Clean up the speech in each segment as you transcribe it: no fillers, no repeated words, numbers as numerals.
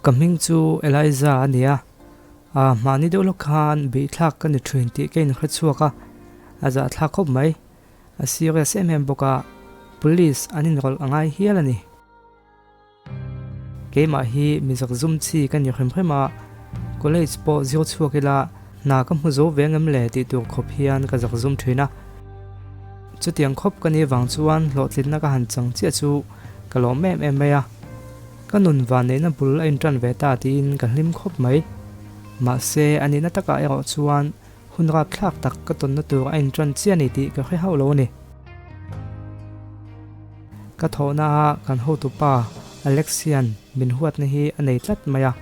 Ka hming chu Eliza a ni a, a hmahni deuh lawk khan beih thlak ka ni thin tih ka inhre chhuak a, a zahthlak khawp mai. A serious em em bawk a, police an inrawlh a ngai hial a ni. Keimah hi mi zakzum chi ka ni hrim hrim a, college pawh zir chhuak ila hna ka hmu zo ve ngem le tih tur khawp hian ka zakzum thin a. Chutiang khawp ka nih vang chuan hlawhtlinna ka han chang chiah chu ka lawm em em mai a. Ka nun vanneihna bul a intan ve ta tiin ka hlim khawp mai. Mahse a nihna takah erawh chuan hun rapthlak tak ka tawnna tur a intan chiah a ni tih ka hre hauh lo a ni. Ka thawhna a kan hotupa Alex hian min huatna hi a nei tlat mai a.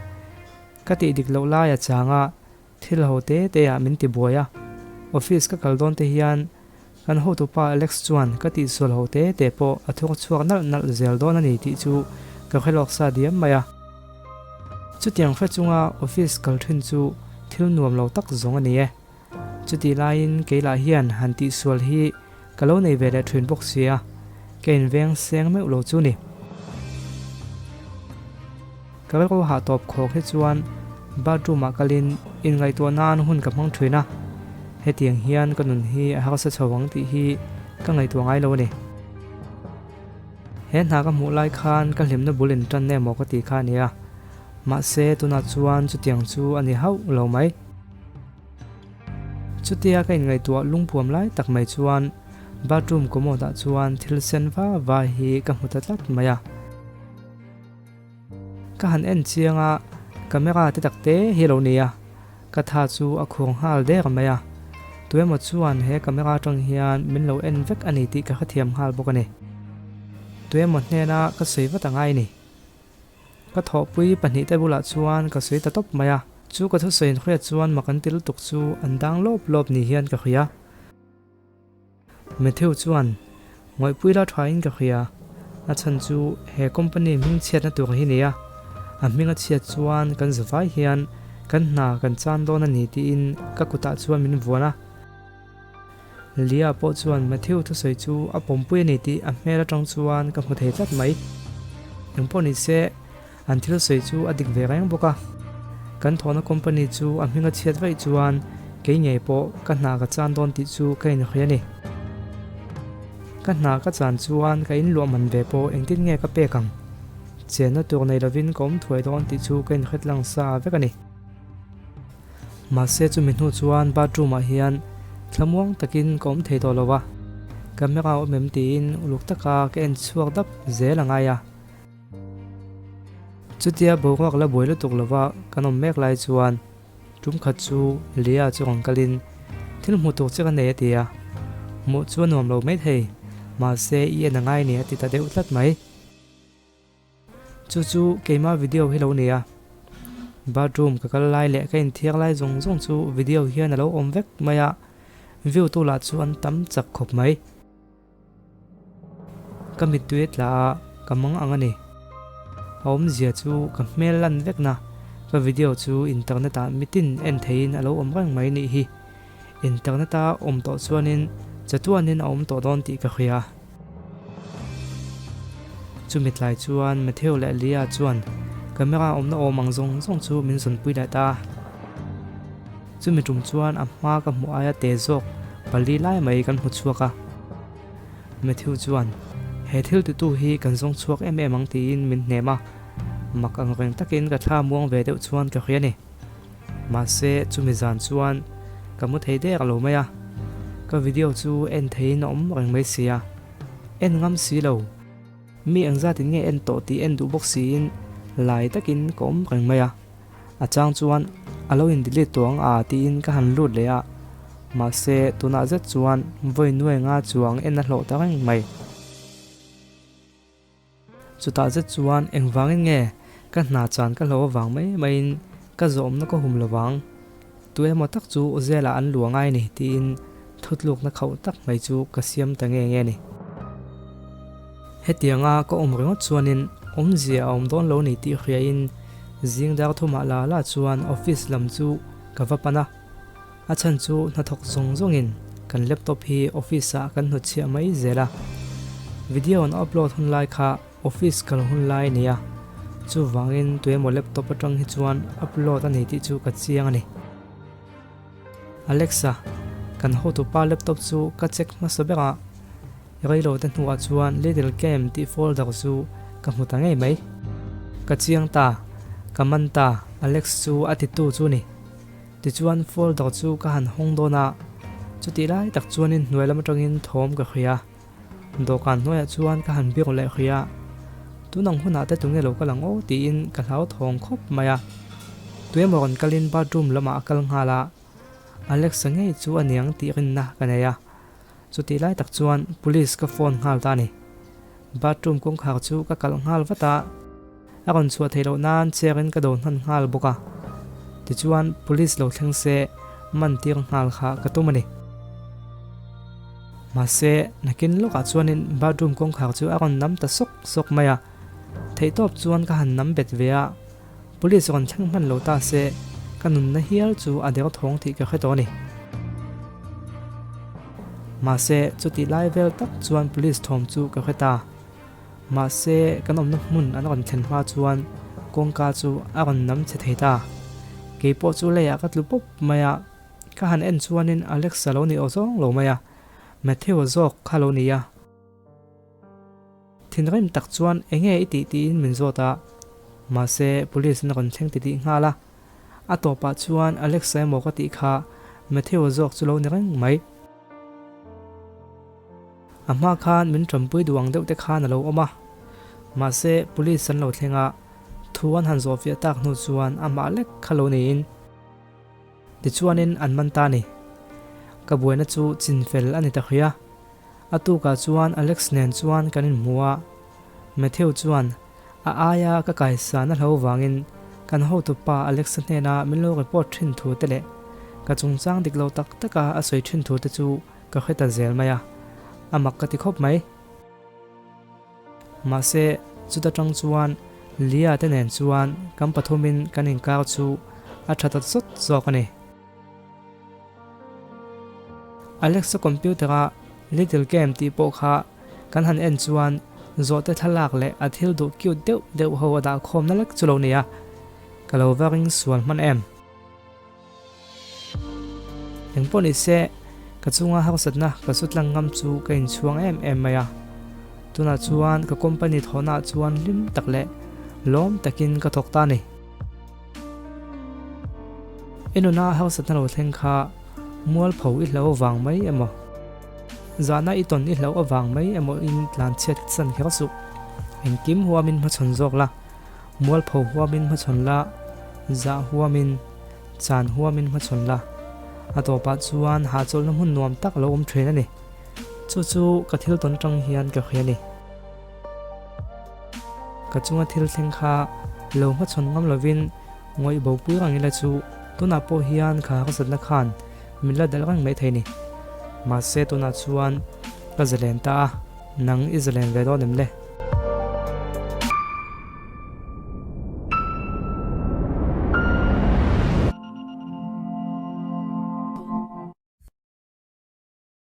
Ka tih dik loh lai a chang a, thil ho te te ah min ti buai a. Office ka kal dawn te hian kan hotupa Alex chuan ka tihsual ho te te pawh a thur chhuak nalh nalh zel dawn a ni tih chu ka hre lawk sa diam mai a. Chutiang hre chunga office kal thin chu thil nuam lo tak zawng a ni e. Chutih laiin keilah hian han tihsual hi ka lo nei ve leh thin bawk sia, ka inveng seng meuh lo chu ni. Ka rilru hah tawp khawk hi chuan bathroom ah kalin inngaihtuah nan hun ka hmang thin a, hetiang hian ka nun hi a harsa chho ang tih hi ka ngaihtuah ngai lo a ni. He hna ka hmuh lai khan ka hlimna bul intan emaw ka ti kha a nia, mahse tunah chuan chutiang chu a ni hauh lo mai. Chutia ka inngaihtuah lungpuam lai tak mai chuan bathroom commode ah chuan thil sen va va hi ka hmu ta tlat mai a. Ka han en chiang a, camera te tak te hi a lo ni a, ka tha chu a khur nghal der mai a. Tuemaw chuan he camera atang hian min lo en vek a ni tih ka hrethiam nghal bawk a ni. Tuemaw hnena ka sawi vat a ngai ni. Ka thawhpui pahnihte bulah chuan ka sawi ta tawp mai a, chu ka thusawi inhriat chuan mak an ti lutuk chu an dang lawp lawp ni hian ka hria. Matthew chuan, Ngawihpui la thain ka hria, a chhan chu he company hming chhiatna tur hi nia, a hming a chhiat chuan kan zavai hian kan hna kan chan dawn a ni tiin ka kutah chuan min vuan a. Lia pawh chuan Matthew thusawi chu a pawmpui a ni tih a hmel atang chuan ka hmu thei tlat mai. Engpawh ni se, an thil sawi chu a dik ve reng bawk a. Kan thawhna company chu a hming a chhiat vaih chuan kei ngei pawh ka hna ka chan dawn tih chu ka inhria a ni. Ka hna ka chan chuan ka inluah man ve pawh engtin nge ka pek ang? Chenna tur nei lovin ka awm thuai dawn tih chu ka inhret lang sa vek a ni. Mahse chumi hnu chuan bathroom ah hian thlamuang takin ka awm thei tawh lo a, camera awm em tiin uluk taka ka en chhuak dap zel a ngai a. Chutia boruak la buai lutuk lova kan awm mek lai chuan tum khat chu Leah chu rawn kalin thil hmuh tur che ka nei a ti a, hmuh chu a nuam lo maithei mahse i en a ngai ni a ti ta deuh tlat mai. Chu chu keimah video hi lo nia. Bathroom ka kal lai leh ka inthiar lai zawng zawng chu video hian a lo awm vek mai a, view tu lah chu an tam chak khawp mai. Ka mittui a tla a, ka mang ang a ni. A awmzia chu ka hmel lan vek na, ka video chu internet ah mitin en theihin a lo awm reng mai nih hi. Internet a awm tawh chuanin chatuanin a awm tawh dawn tih ka hria. Chumi tlai chuan Matthew leh Leah chuan camera awmna awm ang zawng zawng chu min zawnpui leh ta a. Chumi tum chuan a hma ka hmuh aia te zawk pali lai mai kan hmu chhuak a. Matthew chuan, He thil titu hi kan zawng chhuak em em ang tiin min hnem a, mak ang reng takin ka thla muang ve deuh chuan ka hria ni. Mahse chumi zan chuan ka mu thei der lo mai a, ka video chu en theiin a awm reng mai sia, en ngam si lo, mi engzatin nge en tawh tih en duh bawk siin lai takin ka awm reng mai a, a chang chuan a lo in delete tawh ang a tiin ka han lut leh a, mahse tunah zet chuan vawi nuai nga chuang en a hlawh ta reng mai. Chutah zet chuan engvangin nge ka hna chan ka hlo avang mai maiin ka zawmna ka hum lovang? Tu emaw tak chu Uzelah an luah ngai ni tiin thutlukna khauh tak mai chu ka siam ta nge nge ni. Hetianga ka awm ringawt chuanin awmzia a awm dawn lo ni tih hriain zing dar thumah la la chuan office lam chu ka va pan a. A chhan chu hnathawk zawng zawngin kan laptop hi office ah kan hnutchhiah mai zel a, video an upload hun lai kha office kal hun lai a ni a, Chuvangin tuemaw laptop atang hi chuan upload a ni tih chu ka chiang a ni. Alexa, kan hotupa laptop chu ka check hmasa ber a, reilo te hnuah chuan Little Game tih folder chu ka hmu ta ngei mai. Ka chiang ta, ka man ta, Alex chu a titu chu ni. Tichuan folder chu ka han hawng dawn a, chutih lai tak chuanin hnuai lam atangin thawm ka hria. Dawhkan hnuaiah chuan ka han biak leh hrih a, tun ang hunah te tunge lo kal ang aw tiin ka hlauthawng khawp mai a. Tuemaw rawn kalin bathroom lamah a kal nghal a, Alex-a ngei chu a niang tih rinna ka nei a. Chutih lai tak chuan police ka phone nghal ta a ni. Bathroom kawngkhar chu ka kalh nghal vat a, a rawn chhuah theih loh nan chair in ka do hnan nghal bawk a. Tichuan police lo thleng se man tir nghal kha ka tum a ni. Mahse nakin lawkah chuanin bathroom kawngkhar chu a rawn nam ta sawk sawk mai a, theihtawp chuan ka han nam bet ve a, police rawn thleng hman lo ta se ka nunna hial chu a der thawng tih ka hre tawh a ni. Mahse chutih lai vel tak chuan police thawm chu ka hre ta. Mahse, kan awmna hmun an rawn thlen hma chuan kawngka chu a rawn nam chhe thei ta. Kei pawh chu leiah ka tlu pawp mai a, ka han en chuanin Alex-a lo ni aw zawng lo mai a, Matthew-a zawk kha lo ni a. Thinrim tak chuan enge i tih tiin min zawt a, mahse police an rawn thleng titih nghal a. A tawpah chuan Alex-a emaw ka tih kha Matthew-a zawk chu lo ni reng mai. A hma khan min ṭampui duh ang deuh te khan a lo awm a, mahse police an lo thleng a, thu an han zawhfiah tak hnu chuan amah lek kha lo niin tichuanin an man ta a ni. Ka buaina chu chinfel a ni ta hria. A tukah chuan Alex nen chuan kan inhmu a, Matthew chuan a aia ka kaisan a hlo vangin kan hotupa Alex-a hnena min lo report thin thu te leh ka chungchang dik lo tak taka a sawi thin thu te chu Ka hre ta zel mai a, a mak ka ti khawp mai. Mahse, chuta tang chuan Lia te nen chuan kan pathumin kan inkar chu a tha ta zawt zawk a ni. Alexa computer-a Little Game tih pawh kha kan han en chuan zawhte thlalak leh a thil duh cute deuh deuh ho a dah khawmna lek chu lo ni a, ka lo va ring sual hman em. Engpawh ni se, ka chunga harsatna ka su tlang ngam chu ka inchhuang em em mai a. Tunah chuan ka company thawhnaah chuan hlim tak leh lawm takin ka thawk ta a ni. I nuna harsatna lo thleng kha mualpho i hlo avang mai emaw, zahna i tawn i hloh avang mai emaw in tlanchhiat san kher suh. Engkim huamin hmachhawn zawk la. Mualpho huamin hmachhawn la, zah huamin, chan huamin hmachhawn la. A tawpah chuan hahchawlhna hmun nuam tak lo awm thin a ni. Chu chu ka thil tawn tang hian ka hria a ni. Ka chunga thil thleng kha lo hmachhawn ngam lovin ngawih bopui rang ila chu tunah pawh hian ka harsatna khan min la delh reng mai thei ni. Mahse tunah chuan ka zalen ta a, nang i zalen ve dawn em le?